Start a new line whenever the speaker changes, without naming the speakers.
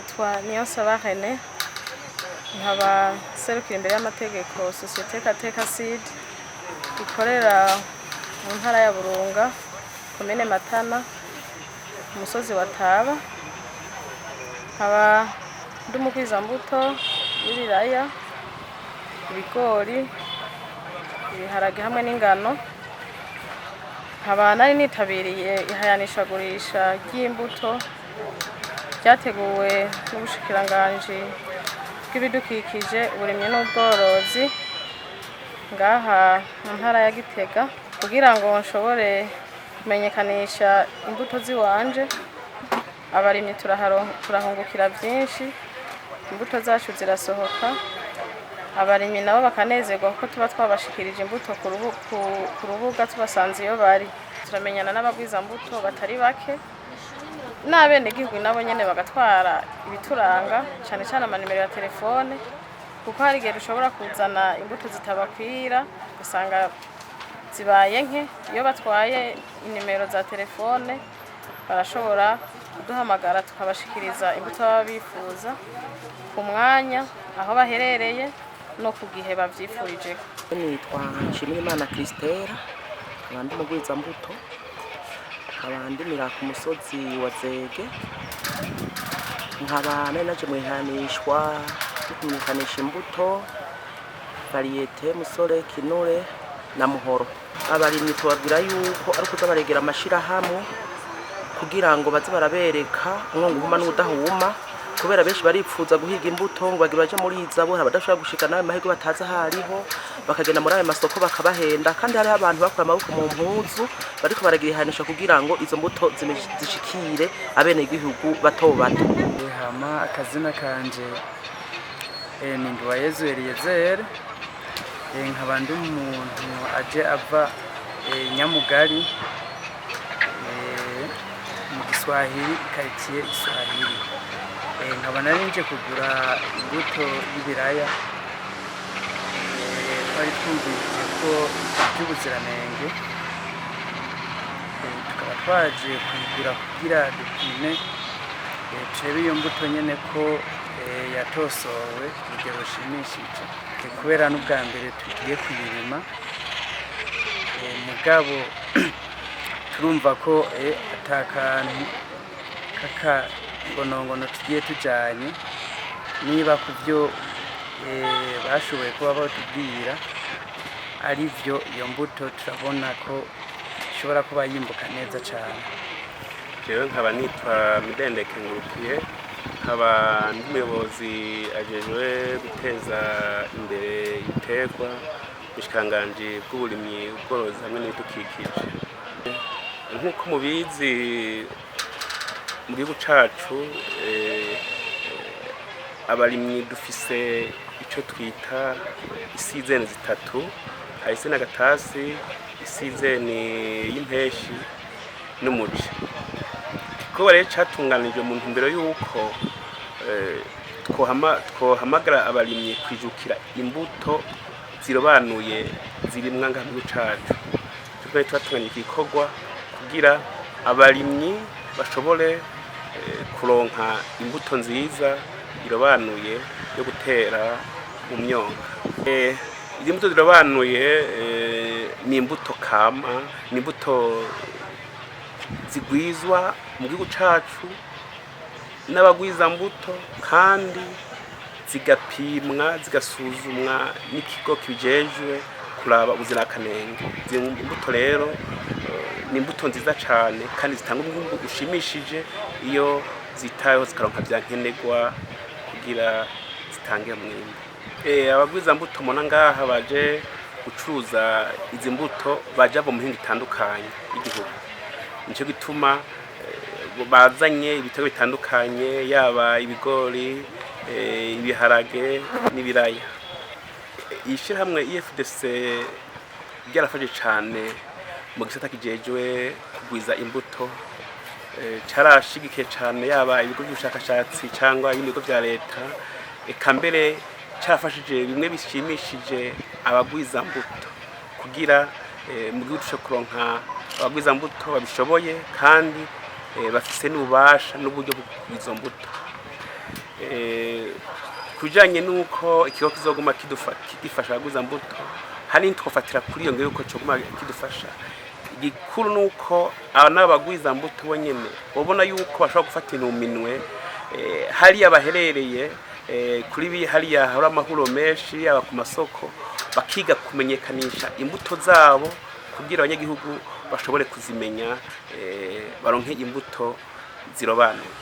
Nitwa Niyonsaba René, nkaba nserukira imbere y'amategeko société Kateka Seed ikorera mu ntara ya Burunga, komine Matana, umusozi wa Taba. Nkaba ndi umugwizambuto w'ibiraya, ibigori, ibiharage hamwe n'ingano. Nkaba nari nitabiriye ihayanishagurisha ry'imbuto ryateguwe n'ubushikiranganji bw'ibidukikije, uburimyi n'ubworozi ngaha mu ntara ya Gitega, kugira ngo nshobore kumenyekanisha imbuto ziwanje. Abarimyi turahungukira vyinshi, imbuto zacu zirasohoka, abarimyi nabo bakanezerwa kuko tuba twabashikirije imbuto ku rubuga tubasanze iyo bari. Turamenyana n'abagwizambuto batari bake n'abenegihugu, nabo nyene bagatwara ibituranga, cane cane amanimero ya telefone, kuko hari igihe dushobora kuzana imbuto zitabakwira, ugasanga zibaye nke. Iyo batwaye inimero za telefone, barashobora kuduhamagara, tukabashikiriza imbuto baba bifuza ku mwanya, aho baherereye no ku gihe babyifurijeko.
Nitwa Nshimirimana Christelle, nkaba ndi umugwizambuto, nkaba ndimira ku musozi wa Zege. Nkaba nari naje mu ihanishwa ryo kumenyekanisha imbuto variété Musore, Kinure na Muhoro. Abarimyi tubabwira yuko ari ukuza baregera amashirahamwe kugira ngo baze barabereka umwongo uhuma n'udahuma, kubera benshi baripfuza guhiga imbuto ngo bagire baje muri izabo, hari abadashobora gushika n'ayo mahirwe, batazi aho ariho, bakagenda muri ayo masoko bakabahenda. Kandi hariho abantu bakura amaboko mu mpuzu bariko baragira ihanisha kugira ngo izo mbuto zishikire abenegihugu bato bato.
Hama akazina kanje ni Nduwayezu Eliezer, nkaba ndi umuntu aje ava Nyamugari, mu Giswahili, quartier Giswahili. Nkaba nari nje kugura imbuto y'ibiraya. Twari twumvise ko by'ubuziranenge, tukaba twaje kuyigura kugira dupime, turebe iyo mbuto nyene ko yatosowe ku rugero rushimishije. Kubera n'ubwa mbere tugiye kuyirima, mugabo turumva ko ata kantu k'akagonongono tugiye tujanye. Niba ku byo bashoboye kuba batubwira ari byo, iyo mbuto turabona ko ishobora kuba yimbuka neza cyane.
Jewe nkaba nitwa Midendeke Ngurukiye, nkaba ndi umuyobozi ajejwe guteza imbere ibiterwa mu bushikiranganji bw'uburimyi, ubworozi hamwe n'ibidukikije. Nk'uko mubizi, mu gihugu cacu abarimyi dufise ico twita i saison zitatu: hari i saison gatasi, i saison y'impeshi n'umuci. Igikorwa rero catunganijwe mu ntumbero y'uko twohamagara abarimyi kwijukira imbuto zirobanuye zirimwa ngaha mu gihugu cacu. Twari twatunganyije igikorwa kugira abarimyi bashobore kuronka imbuto nziza irobanuye yo gutera mu myonga. Izi mbuto zirobanuye ni imbuto kama, ni imbuto zigwizwa mu gihugu cacu n'abagwizambuto, kandi zigapimwa, zigasuzumwa n'ikigo kijejwe kuraba ubuzirakanenge. Izi mbuto rero ni imbuto nziza cane kandi zitanga umwimbu ushimishije iyo zitaweho, zikaronka vya nkenerwa kugira zitange umwimbu. Abagwizambuto mubona ngaha baje gucuruza izi mbuto baje bava mu mihingo itandukanye y'igihugu. Nico gituma bazanye ibiterwa bitandukanye, yaba ibigori, ibiharage n'ibiraya. Ishirahamwe IFDC ryarafashe cane mu gisata kijejwe kugwiza imbuto. Carashigikiye cane yaba ibigo by'ubushakashatsi cyangwa ibindi bigo vya leta, eka mbere carafashije bimwe bishimishije abagwizambuto kugira mu gihugu dushobore kuronka abagwizambuto babishoboye kandi bafise n'ububasha n'uburyo bwo kugwiza izo mbuto. Kujanye nuko ikigo kizoguma kidufasha kuguza mbuto, hanini twofatira kuri iyo ngero yuko coguma kidufasha. Igikuru nuko aba n'abagwiza mbuto bonyene babona yuko bashobora gufata ibintu mu minwe, hariya baherereye, kuri hariya hari amahuro menshi, yaba ku masoko, bakiga kumenyekanisha imbuto zabo kugira abanyagihugu bashobore kuzimenya, baronke imbuto zirobanuye.